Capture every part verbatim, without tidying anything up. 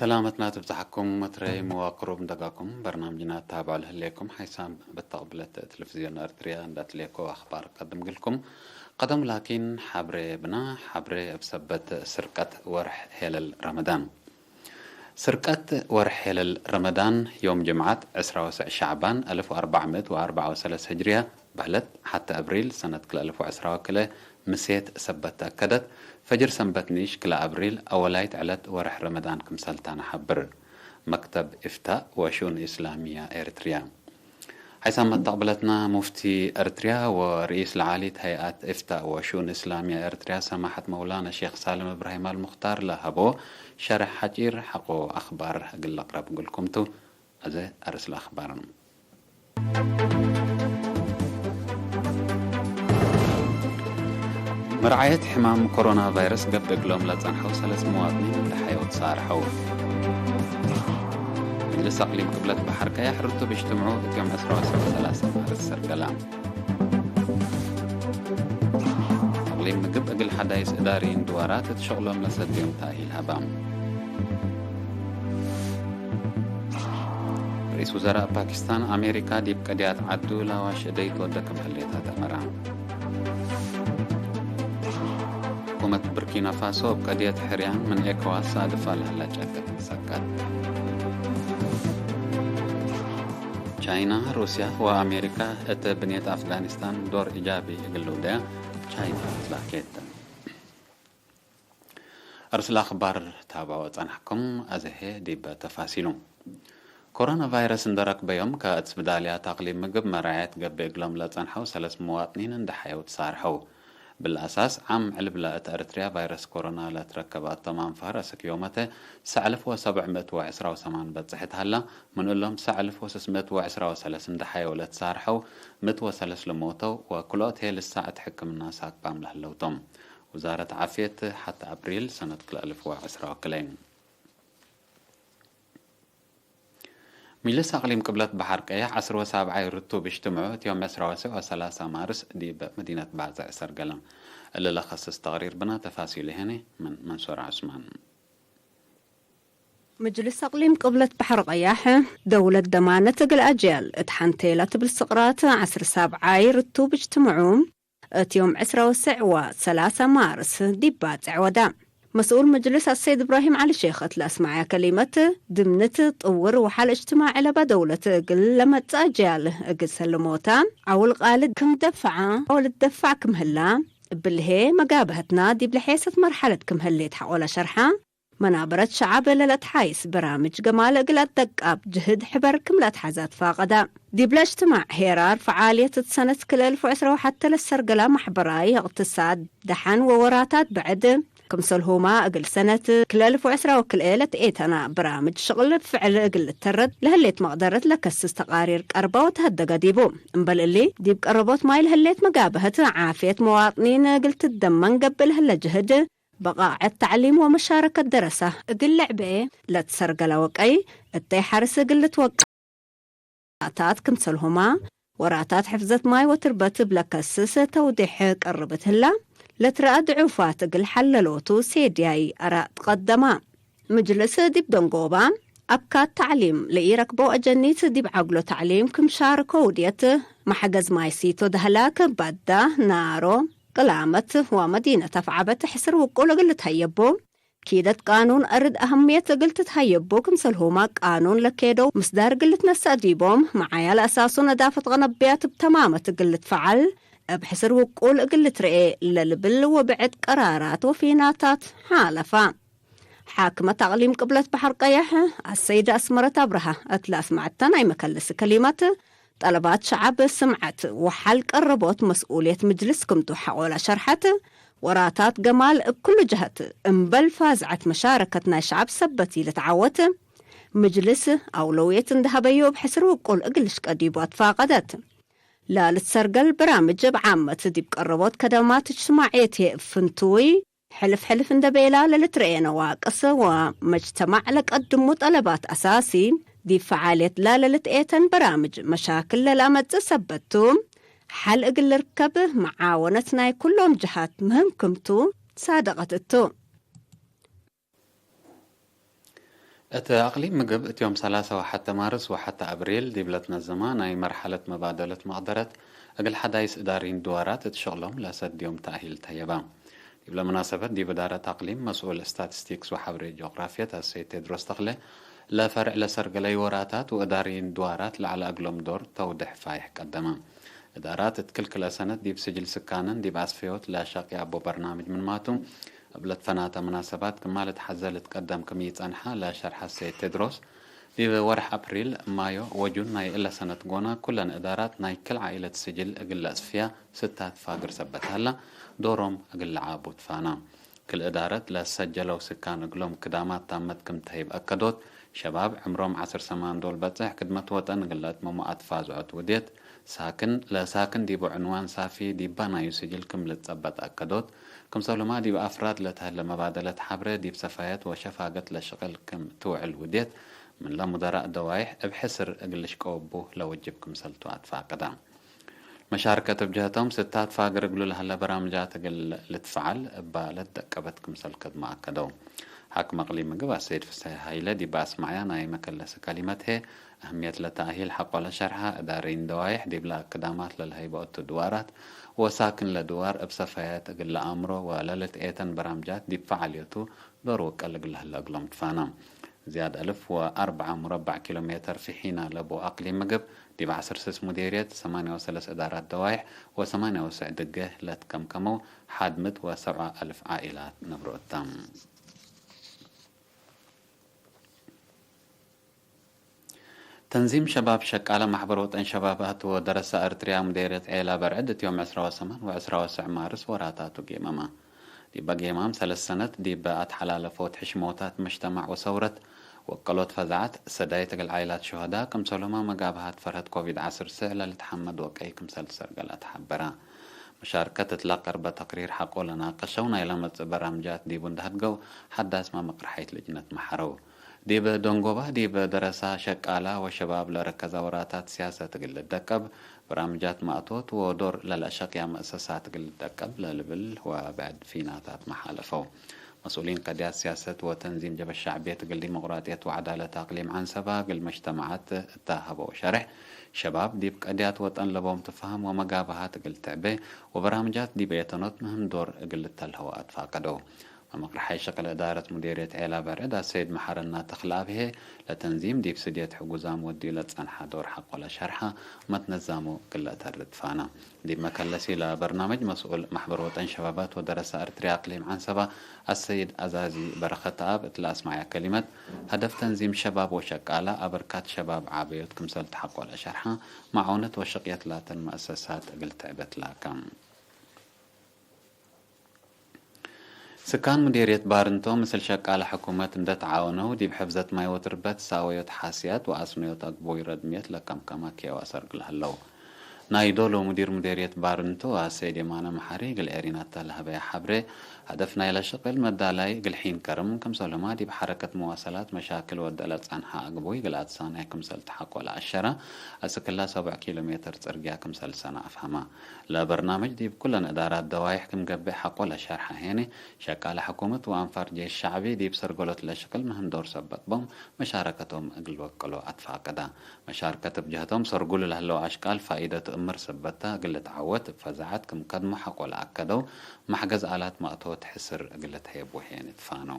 ሰላመትና ትብጽሐኩም፣ መትረይ መዋቅሩ ምደጋኩም፣ በርናምጅና ትታብዑ ለህሌኩም፣ ሓይሳም በተቅብለት ቴሌቪዝዮን ኤርትርያ እንደ ትሌኮ አኽባር ቀድም ግልኩም። ቀደም ላኪን፣ ሐብሬ ብና፣ ሐብሬ እብ ሰበት ስርቀት ወርሕ ሄለል ረመዳን። ስርቀት ወርሕ ሄለል ረመዳን፣ ዮም ጅምዓት፣ ዕስራ ወሰዕ ሸዕባን፣ አልፍ ወአርበዕ ምእት ወአርበዕ ወሰለስ ህጅርያ፣ በህለት፣ ሐተ አብሪል ሰነት ክልኤ አልፍ ወዐስራ ወክልኤ ምሴት ሰበት ተአከደት። ፈጅር ሰንበት ኒሽ ክልኤ አብሪል አወላይት ዕለት ወርሕ ረመዳን ክምሰልታ ነሐብር። መክተብ ኢፍታእ ወሽኡን እስላሚያ ኤርትርያ። ሐይሳም መተቅብለትና ሙፍቲ ኤርትርያ ወርኢስ ለዓሊት ሀይአት ኢፍታእ ወሽኡን እስላሚያ ኤርትርያ ሰማሐት መውላና ሼክ ሳልም እብራሂም አልሙክታር ለሀቦ ሸርሕ ሐጪር ሐቆ አኽባር እግል ለቅረብ እግልኩም ቱ። አዜ አርእስ ለአኽባር። መርዓየት ሕማም ኮሮና ቫይረስ ገብእ እግሎም ለጸንሐው ሰለስ መዋጥኒን እንደ ሐየው ተሳርሐው። ምጅልስ አቅሊም ቅብለት በሐር ቀያሕ ርቱብ እጅትምዑ እት ዮም ዕስራ ወሰብ ሰላሳ ማርስ ሰርገላ። አቅሊም ምግብ እግል ሐዳይስ እዳሪን ድዋራት እት ሸቅሎም ለሰድዮም ተእሂል ሀባም። ርኢስ ውዘራእ ፓኪስታን፣ አሜሪካ ዲብ ቀድያት ዐዱ ለአዋሽ እደይ ትወደ ክም ህሌት አትአመራ። ሕኩመት ብርኪና ፋሶ እብ ቀድየት ሕርያን ምን ኤኮዋስ ሳድፋ ለህላ ጨርቀት ትሰቀት። ቻይና፣ ሩስያ ወአሜሪካ እት ብንየት አፍጋኒስታን ዶር ኢጃቢ እግል ልውደያ ቻይና ትላኬት። አርእስ ለአኽባር ታብዖ ጸናሕኩም፣ አዜ ህዬ ዲብ ተፋሲሉ። ኮሮና ቫይረስ እንደ ረክበዮም፣ ከእት ስብዳልያት አቅሊም ምግብ መርዓየት ገብእ እግሎም ለጸንሐው ሰለስ መዋጥኒን እንደ ሐየው ተሳርሐው። እብለ አሳስ፣ ዓም ዕልብለ እት ኤረትርያ ቫይረስ ኮሮና ለትረከበ አቶም አንፋር አስክ ዮመተ፣ ሰዕ አልፍ ወሰብዕ ምእት ወዕስራ ወሰማን በጽሐት ሀላ፣ ምን እሎም ሰዕ አልፍ ወስስ ምእት ወዕስራ ወሰለስ እንደ ሐየው ለተሳርሐው፣ ምእት ወሰለስ ለሞተው ወክልኦት ህዬ ልሳዕ እት ሕክምና ሳክባም ለህለው ቶም። ውዛረት ዓፍየት፣ ሐተ አብሪል ሰነት ክልኤ አልፍ ወዐስራ ወክልኤ። ምጅልስ አቅሊም ቅብለት በሐር ቀያሕ ዐስር ወሳብዓይ ርቱብ እጅትምዑ እት ዮም ዕስራ ወሰዕ ወሰላሳ ማርስ ዲብ መዲነት ባጽዕ ሰርገለ። እሊ ለከስስ ተቅሪር ብነ፣ ተፋሲሉ ህኔ ምን መንሱር ዑስማን። ምጅልስ አቅሊም ቅብለት በሐር ቀያሕ፣ ደውለት ደማነት እግል አጅያል እት ሐንቴ ለትብል ስቅራት ዐስር ሳብዓይ ርቱብ እጅትምዑ፣ እት ዮም ዕስራ ወሰዕ ወሰላሳ ማርስ ዲብ ባጽዕ ወዳ። መስኡል ምጅልስ አሰይድ እብራሂም ዐሊ ሼክ እት ለአስመዐያ ከሊመት፣ ድምንት ጥውር ወሐል እጅትማዒ ለበ ደውለት እግል ለመጽእ አጅያል እግል ሰልሞታ፣ ዐውል ቃልድ ክም ደፈዐ ወልትደፈዕ ክም ህላ፣ እብልሄ መጋብሀትና ዲብለ ሔሰት መርሐለት ክም ህሌት ሐቆለ ሸርሐ፣ መናበረት ሸዐብ ለለአትሓይስ በራምጅ ገማል እግል አትደቃብ ጅህድ ሕበር ክም ለአትሐዘ አትፋቀደ። ዲብለ እጅትማዕ ሄራር ፈዓልየት እት ሰነት ክልኤ አልፍ ወዕስራ ወሐተ ለሰርገላ መሕበራይ፣ እቅትሳድ፣ ደሐን ወወራታት ብዕድ፣ ክምሰልሁማ እግል ሰነት ክልኤ አልፍ ወዕስራ ወክልኤ ለትኤተና በራምጅ ሽቅል ፍዕል እግል ልተረድ ለህሌት መቅደረት ለከስስ ተቃሪር ቀርበ ወተሀደገ ዲቡ። እምበል እሊ፣ ዲብ ቀረቦት ማይ ለህሌት መጋብሀት ዓፍየት መዋጥኒን እግል ትደመን ገብእ ለህለ ጅህድ፣ በቃዐት ተዕሊም ወመሻረከት ደረሰ እግል ልዕቤ ለትሰርገለ ወቀይ እተይ ሐርስ እግል ልትወቀ ታት ክምሰልሁማ፣ ወራታት ሕፍዘት ማይ ወትርበት እብ ለከስስ ተውዴሕ ቀርብት ህላ፣ ለትረአ ድዑፋት እግል ሐለሎቱ ሴድያይ አራእ ትቀደማ። ምጅልስ ዲብ ደንጎባ፣ አብካት ተዕሊም ለኢረክበው አጀኒት ዲብ ዐግሎ ተዕሊም ክም ሻርከ ውድየት፣ መሐገዝ ማይ ሲቶ ደህላክ፣ ባዳ፣ ናሮ፣ ቅላመት ወመዲነት አፍዐበት ሕስር ውቁል እግል ልትሀየቡ፣ ኪደት ቃኑን አርድ አህምየት እግል ትትሀየቡ ክምሰልሁመ ቃኑን ለኬደው ምስዳር እግል ልትነሰእ ዲቦም፣ መዓያ ለአሳሱ ነዳፈት ቀነብያት እብ ተማመት እግል ልትፈዐል፣ እብ ሕስር ውቁል እግል ልትርኤ ለልብል ወብዕድ ቀራራት ወፊናታት ሓለፋ። ሓክመት አቅሊም ቅብለት በሐር ቀየሕ አሰይድ አስመረት አብርሃ እት ለአስመዐተ ናይ መከልስ ከሊመት፣ ጠለባት ሸዐብ ስምዐት ወሐል ቀረቦት መስኡልየት ምጅልስ ክምቱ ሐቆላ ሸርሐት፣ ወራታት ገማል እብ ክሉ ጀሀት እምበል ፋዝዐት መሻረከት ናይ ሸዐብ ሰበት ኢልትዐወት፣ ምጅልስ አውለውየት እንዴ ሀበዩ እብ ሕስር ውቁል እግል ልሽቀ ዲቡ አትፋቀደት። ለልትሰርገል በራምጅ እብ ዓመት ዲብ ቀረቦት ከደማት እጅትማዕየት ህዬ እብ ፍንቱይ፣ ሕልፍ-ሕልፍ እንዴ ቤላ ለልትረኤ ነዋቅስ ወመጅተማዕ ለቀድሙ ጠለባት አሳሲ፣ ዲብ ፈዓልየትለ ለልትኤተን በራምጅ መሻክል ለለአመጽእ ሰበት ቱ፣ ሐል እግል ልርከብ መዓወነት ናይ ኩሎም ጀሃት ምህም ክምቱ ሳደቀት እቱ። እት አቅሊም ምግብ እት ዮም ሰላሰ ወሐተ ማርስ ወሐተ አብሪል ዲብ ለትነዘመ ናይ መርሐለት መባደለት መቅደረት፣ እግል ሐዳይስ እዳሪን ድዋራት እት ሽቅሎም ለሰድዮም ተእሂል ተየበ። ዲብለ መናሰበት ዲብ እዳረት አቅሊም መስኡል ስታቲስቲክስ ወሐብሬ ጂኦግራፍየት አሰይድ ቴድሮስ ተክለ፣ ለፈርዕ ለሰርገለዩ ወራታት ወእዳሪን ድዋራት ለዐለ እግሎም ዶር ተውድሕ ፋይሕ ቀደመ። እዳራት እት ክል-ክለ ሰነት ዲብ ስጅል ስካንን ዲብ አስፈዮት ለሸቅየ አቦ በርናምጅ ምንማቱ፣ እብ ለትፈናተ መናሰባት ክማ ልትሐዘ ልትቀደም ክም ኢጸንሐ ለሸርሐ ሰይድ ቴድሮስ፣ ዲብ ወርሕ አፕሪል፣ ማዮ ወጁን ናይ እለ ሰነት ጎነ፣ ኩለን እዳራት ናይ ክል ዓኢለት ስጅል እግል ለአስፍያ ስታት ፋግር ሰበት ሀላ፣ ዶሮም እግል ለዓቡ ትፋና። ክል እዳረት ለሰጀለው ስካን እግሎም ክዳማት ታመት ክም ተህይብ አከዶት፣ ሸባብ ዕምሮም ዐስር ሰማን ዶል በጽሕ ክድመት ወጠን እግል ለአትመሙ አትፋዝዖት ውዴት፣ ሳክን ለሳክን ዲቡ ዕንዋን ሳፊ ዲባ ናዩ ስጅል ክም ልትጸበጥ አከዶት፣ ክምሰልሁማ ዲብ አፍራድ ለተህለ መባደለት ሐብሬ ዲብ ሰፋየት ወሸፋገት ለሽቅል ክም ትውዕል ውዴት፣ ምንለ ሙደራእ ደዋይሕ እብ ሕስር እግል ልሽቀወቡ ለወጅብ ክምሰልቱ አትፋቀዳ። መሻርከት እብ ጀህቶም፣ ስታት ፋግር እግሉ ለሀለ በራምጃት እግል ልትፈዓል እባ ለትደቀበት ክምሰል ከድመ አከደው። ሐክም አቅሊም ምግብ አሰይድ ፍስሐ ሀይለ ዲብ አስማዕያ ናይ መከለሰ ከሊመት ህዬ፣ አህምየት ለተእሂል ሐቆ ለሸርሐ፣ እዳሪን ደዋይሕ ዲብለ አክዳማት ለልሀይቦ እቱ ድዋራት ወሳክን ለድዋር እብ ሰፈየት እግል ለአምሮ ወለልትኤተን በራምጃት ዲብ ፈዓልየቱ ዶር ወቀል እግል ለህለ እግሎም ትፋና። ዝያድ አልፍ ወአርበዐ ሙረበዕ ኪሎ ሜተር ፊሒና ለቡ አቅሊም ምግብ፣ ዲብ ዐስር ስስ ሙዴርየት፣ ሰማንያ ወሰለስ እዳራት ደዋይሕ ወሰማንያ ወሰዕ ድገህ ለትከምከመው ሐድምት ወሰብዓ አልፍ ዓኢላት ነብሮ እተ። ተንዚም ሸባብ ሸቃለ ማሕበር ወጠን ሸባባት ወደረሰ እርትርያ ሙዴርየት ዔላ በርዕድ እት ዮም ዕስራ ወሰማን ወዕስራ ወሰዕ ማርስ ወራታቱ ጌመመ። ዲበ ጌማም ሰለስ ሰነት ዲበ አትሐላለፎት ሕሽሞታት መጅተማዕ ወሰውረት ወቀሎት ፈዛዐት ሰዳይት እግል ዓኢላት ሹሀዳ፣ ክምሰልሁመ መጋብሀት ፈርሀት ኮቪድ ዐስር ስዕ ለልትሐመድ ወቀይ ክምሰል ትሰርገል አትሐበረ። መሻርከት እትለ ቀርበ ተቅሪር ሐቆ ለናቀሸው ናይለ መጽእ በራምጃት ዲቡ እንደ ሀድገው ሐዳስ መመቅርሐይት ልጅነት መሐረው። ዲብ ደንጎባ ዲብ ደረሳ ሸቃላ ወሸባብ ለረከዛ ወራታት ሲያሰት እግል ልደቀብ፣ በራምጃት ማእቶት ወዶር ለለአሸቅያ መእሰሳት እግል ልደቀብ ለልብል ወብዕድ ፊናታት መሓለፈው። መስኡሊን ቀድያት ሲያሰት ወተንዚም ጀበ ሸዕብየት እግል ዲሞቅራጥየት ወዐዳለት አቅሊም ዐንሰባ እግል መጅተማዓት እተ ሀበው ሸሬሕ፣ ሸባብ ዲብ ቀድያት ወጠን ለቦም ትፋህም ወመጋብሀት እግል ትዕቤ ወበራምጃት ዲብ ኤተኖት ምህም ዶር እግል ልተልሀወ አትፋቀደው። መመቅርሓይ ሽቅል እዳረት ሙዴርየት ዔላ በርዕድ አሰይድ መሐረና ተክለአብ ህዬ፣ ለተንዚም ዲብ ስድየት ሕጉዛም ወድዩ ለጸንሐ ዶር ሐቆ ለሸርሐ፣ መትነዛሙ እግል ለአተርድ ትፋና። ዲብ መከለሲ ለበርናምጅ መስኡል ማሕበር ወጠን ሸባባት ወደረሰ እርትርያ አቅሊም ዐንሰባ አሰይድ አዛዚ በረኸተአብ እት ለአስመዐየ ከሊመት፣ ሀደፍ ተንዚም ሸባብ ወሸቃለ አበርካት ሸባብ ዓበዮት ክምሰል ተሐቆ ለሸርሐ፣ መዓውነት ወሽቅየት ላተን መአሰሳት እግል ትዕበ ትላከ። ስካን ምዴርየት ባርንቶ ምስል ሸቃለ ሕኩመት እንደ ተዓወነው፣ ዲብ ሕፍዘት ማይ ወትርበት፣ ሳወዮት ሓስያት ወአስመዮት አግቡይ ረድምየት ለከምከመ ኬዋ ሰርግ ለሀለው። ናይ ዶሎ ሙዲር ምዴርየት ባርንቶ አሰይድ የማነ መሓሪ እግል ኤሪናታ ለሀበየ ሐብሬ፣ ሀደፍ ናይለ ሽቅል መዳላይ እግል ሒን ከርም፣ ክምሰልሁማ ዲብ ሐረከት መዋሰላት መሻክል ወደ ለጸንሐ አግቡይ እግል አትሳናይ ክምሰል ተሐቆ ለአሸረ፣ አስክ እለ ሰብዕ ኪሎ ሜትር ጽርግያ ክምሰል ሰነ አፍሀመ። ለበርናምጅ ዲብ ኩለን እዳራት ደዋይሕ ክም ገብእ ሐቆ ለሸርሐ ሄኒ፣ ሸቃለ ሕኩመት ወአንፋር ጄሽ ሸዕቢ ዲብ ሰርገሎት ለሽቅል ምህም ዶር ሰበት ቦም፣ መሻረከቶም እግል ልወቅሎ አትፋቀዳ። መሻርከት እብ ጀህቶም ሰርጉሉ ለህለው አሽቃል ፋኢደቱ እምር ሰበታ እግል ልትዓወት እብ ፈዛዐት ክም ከድሞ ሐቆ ለአከደው፣ መሕገዝ አላት ማእቶት ሕስር እግል ልትሀየቡ ሄኒ ትፋነው።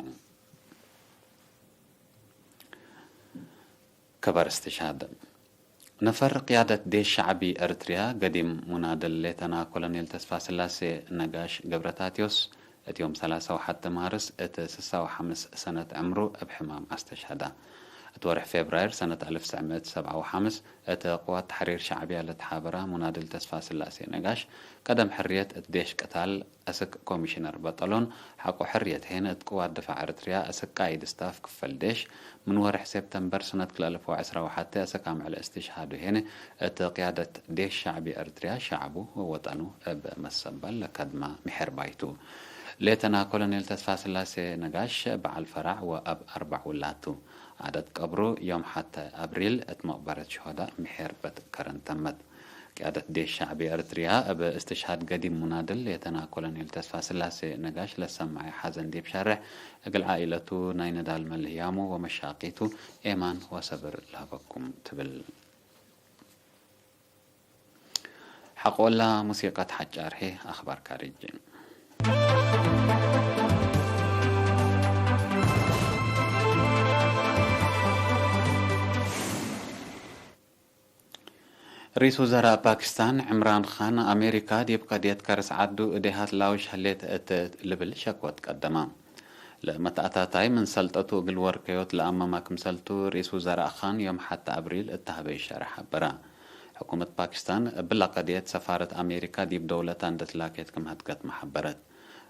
ከበር እስትሽሃድ። ነፈር ቅያደት ዴሽ ሸዕቢ ኤርትርያ ገዲም ሙናድል ሌተና ኮሎኔል ተስፋስላሴ ነጋሽ ገብረታቴዎስ፣ እት ዮም ሰላሳ ወሐተ ማርስ እት ስሳ ወሐምስ ሰነት ዕምሩ እብ ሕማም አስተሽሀደ። እት ወርሕ ፌብራይር ሰነት አልፍ ትሰዕ ምእት ሰብዓ ወሐምስ እት ቅዋት ተሕሪር ሸዕብያ ለትሓበራ ሙናድል ተስፋስላሴ ነጋሽ፣ ቀደም ሕርየት እት ዴሽ ቅታል አስክ ኮሚሽነር በጠሎን ሐቆ ሕርየት ሄነ እት ቅዋት ድፋዕ ኤርትርያ አስክ ቃይድ ስታፍ ክፈል ዴሽ፣ ምን ወርሕ ሴፕተምበር ሰነት ክልኤ አልፍ ወዐስራ ወሐቴ አስክ አምዕል እስትሽሃዱ ሄነ እት ቅያደት ዴሽ ሸዕቢ ኤርትርያ ሸዕቡ ወወጠኑ እብ መሰባል ለከድመ ምሔር ባይቱ። ሌተና ኮሎኔል ተስፋስላሴ ነጋሽ በዓል ፈራዕ ወአብ አርበዕ ውላቱ። አደት ቀብሩ ዮም ሐተ አብሪል እት መቅበረት ሹሀዳእ ምሔር በት ከረን ተመት። ቅያደት ዴሽ ሸዕቢ ኤረትርያ እብ እስትሽሃድ ገዲም ሙናድል ሌተና ኮሎኔል ተስፋስላሴ ነጋሽ ለሰመዐ ሐዘን ዲብ ሸርሕ፣ እግል ዓኢለቱ ናይ ንዳል መልህያሙ ወመሻቂቱ ኤማን ወሰብር ለሀበኩም ትብል። ሐቆላ ሙሲቀት ሐጫርሄ አኽባር ካርጅ። ርኢስ ውዘራእ ፓኪስታን ዕምራን ኻን፣ አሜሪካ ዲብ ቀድየት ከርስ ዐዱ እዴሃ ትላውሽ ህሌት እት ልብል ሸክወት ቀደመ። ለመተአታታይ ምን ሰልጠቱ እግል ወርከዮት ለአመመ ክምሰልቱ፣ ርኢስ ውዘራእ ኻን ዮም ሐቲ አብሪል እት ሀበዩ ሸርሕ ሐበረ። ሕኩመት ፓኪስታን እብለ ቀድየት ሰፋረት አሜሪካ ዲብ ደውለታ እንዴ ትላኬት ክም ሀድገትመ ሐበረት።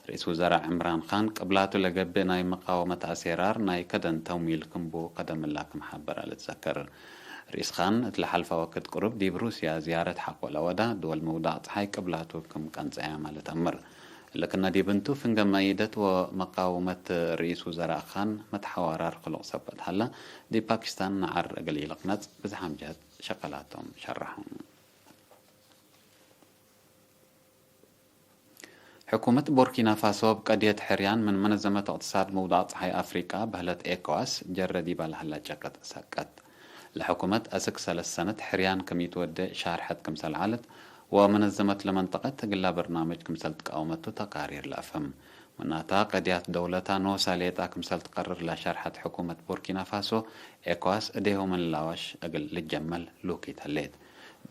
ርኢስ ውዘራእ ዕምራን ኻን፣ ቅብላቱ ለገብእ ናይ መቃወመት አሴራር ናይ ከደን ተምዊል ክምቡ ቀደምላ ክም ሐበረ ልትዘከር። ርኢስ ኻን፣ እት ለሐልፈ ወክድ ቅሩብ ዲብ ሩስያ ዝያረት ሐቆ ለወዳ ድወል ምውዳቅ ጸሓይ ቅብላቱ ክም ቀንጸያመ ልትአምር። እሊ ክነ ዲብ እንቱ፣ ፍንገ መእይደት ወመቃውመት ርኢስ ውዘራእ ኻን መትሐዋራር ክሉቅ ሰበት ሀላ፣ ዲብ ፓኪስታን ነዓር እግል ኢልቅነጽ ብዝሓም ጀህት ሸቀላቶም ሸረሐው። ሕኩመት ቡርኪና ፋሶ እብ ቀድየት ሕርያን ምን መነዘመት እቅትሳድ ምውዳቅ ጸሓይ አፍሪቃ በህለት ኤኮዋስ ጀረ ዲባ ለሀላ ጨቀጥ ሰቀት። ለሕኩመት አስክ ሰለስ ሰነት ሕርያን ክም ኢትወዴ ሻርሐት ክምሰል ዐለት ወመነዘመት ለመንጠቀት እግላ በርናምጅ ክምሰል ትቃወመቱ ተቃሪር ለአፍህም። ምናታ ቀድያት ደውለታ ኖሳ ሌጣ ክምሰል ትቀርር ለሸርሐት ሕኩመት ቡርኪና ፋሶ ኤኮዋስ እዴሁ ምን ላዋሽ እግል ልጀመል ሉኪት ህሌት።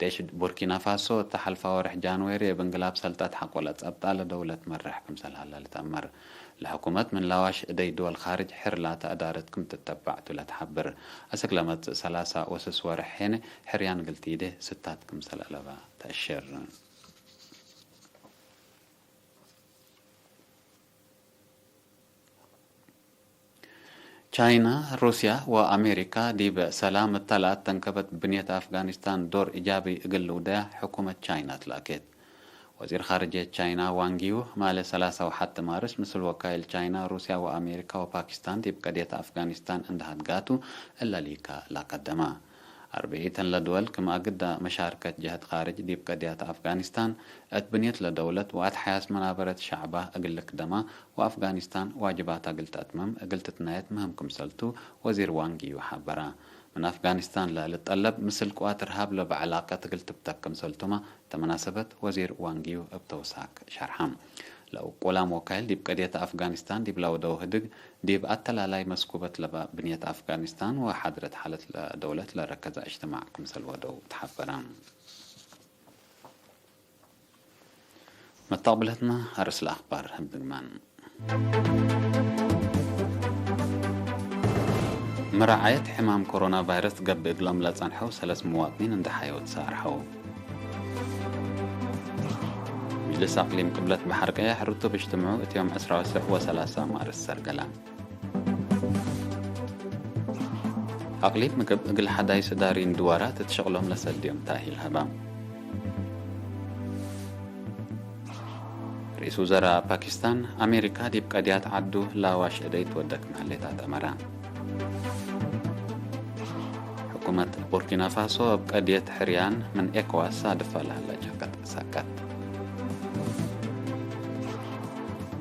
ዴሽ ቡርኪና ፋሶ እተ ሐልፋ ወርሕ ጃንዌሪ እብ እንግላብ ሰልጠት ሐቆ ለጸብጣ ለደውለት መርሕ ክምሰል ሀለ ልትአመር። ለሕኩመት ምን ላዋሽ እደይ ድወል ካርጅ ሕር ላተ አዳረት ክም ትተበዕ ቱ ለትሐብር። አስክ ለመጽእ ሰላሳ ወስስ ወርሕ ሄነ ሕርያን እግል ቲዴ ስታት ክምሰል አለበ ተአሽር። ቻይና፣ ሩስያ ወአሜሪካ ዲብ ሰላም እተ ለአተንከበት ብንየት አፍጋኒስታን ዶር ኢጃቢ እግል ልውደያ ሕኩመት ቻይና ትላኬት። ወዚር ኻርጅየት ቻይና ዋንግ ዪ ማለ ሰላሳ ወሐት ማርስ ምስል ወካይል ቻይና፣ ሩስያ ወአሜሪካ ወፓኪስታን ዲብ ቀድየት አፍጋኒስታን እንደ ሀድጋቱ እለ ሊካ ለቀደማ። አርብዒተን ለድወል ክም አግዳ መሻርከት ጀህት ኻርጅ ዲብ ቀድያት አፍጋኒስታን እት ብንየት ለደውለት ወአትሐያስ መናበረት ሸዕባ እግል ልክደማ ወአፍጋኒስታን ዋጅባታ እግል ተአትምም እግል ትትናየት ምህም ክምሰልቱ ወዚር ዋንግ ዩ ሐበራ። ምን አፍጋኒስታን ለልትጠለብ ምስል ቅዋት እርሃብ ለበዐላቀት እግል ትብተክ ክምሰልቱመ እተ መናሰበት ወዚር ዋንግ ዩ እብ ተውሳክ ሸርሐ። ለእቁላም ወካይል ዲብ ቀድየት አፍጋኒስታን ዲብ ለወደው ህድግ፣ ዲብ አተላላይ መስኩበት ለበ ብንየት አፍጋኒስታን ወሓድረት ሓለት ለደውለት ለረከዘ እጅትማዕ ክምሰል ወደው ተሐበረ። መተቅብለትና አርእስ ለአክባር ህብ ድግማን። መራዓየት ሕማም ኮሮና ቫይረስ ገብእ እግሎም ለጸንሐው ሰለስ መዋጥኒን እንደ ሐየው ተሳርሐው። ምጅልስ አቅሊም ቅብለት በሐር ቀያሕ ርቱብ እጅትምዑ እት ዮም ዕስራ ወሰላሳ ማርስ ሰርገላ። አቅሊም ምግብ እግል ሐዳይስ እዳሪን ድዋራት እት ሸቅሎም ለሰልድዮም ተእሂል ሀባ። ርኢስ ውዘራእ ፓኪስታን፣ አሜሪካ ዲብ ቀድያት ዐዱ ላዋሽ እደይ ትወደክ መህሌት አትአመረ። ሕኩመት ቡርኪና ፋሶ እብ ቀድየት ሕርያን ምን ኤኮዋስ ሳድፈ ለሀለ ጨቀጥ ሰቀት።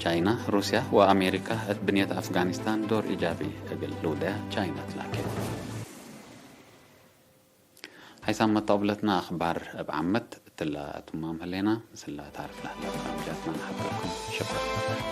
ቻይና፣ ሩስያ ወአሜሪካ እት ብንየት አፍጋኒስታን ዶር ኢጃቢ እግል ልውደያ ቻይና ትላኬ። ሐይሳም መተቅብለትና አክባር እብ ዓመት እትለ ትማም ህሌና፣ ምስለ ታርፍ ለህለ በርናምጃትና ነሐብረኩም። ሽክረን።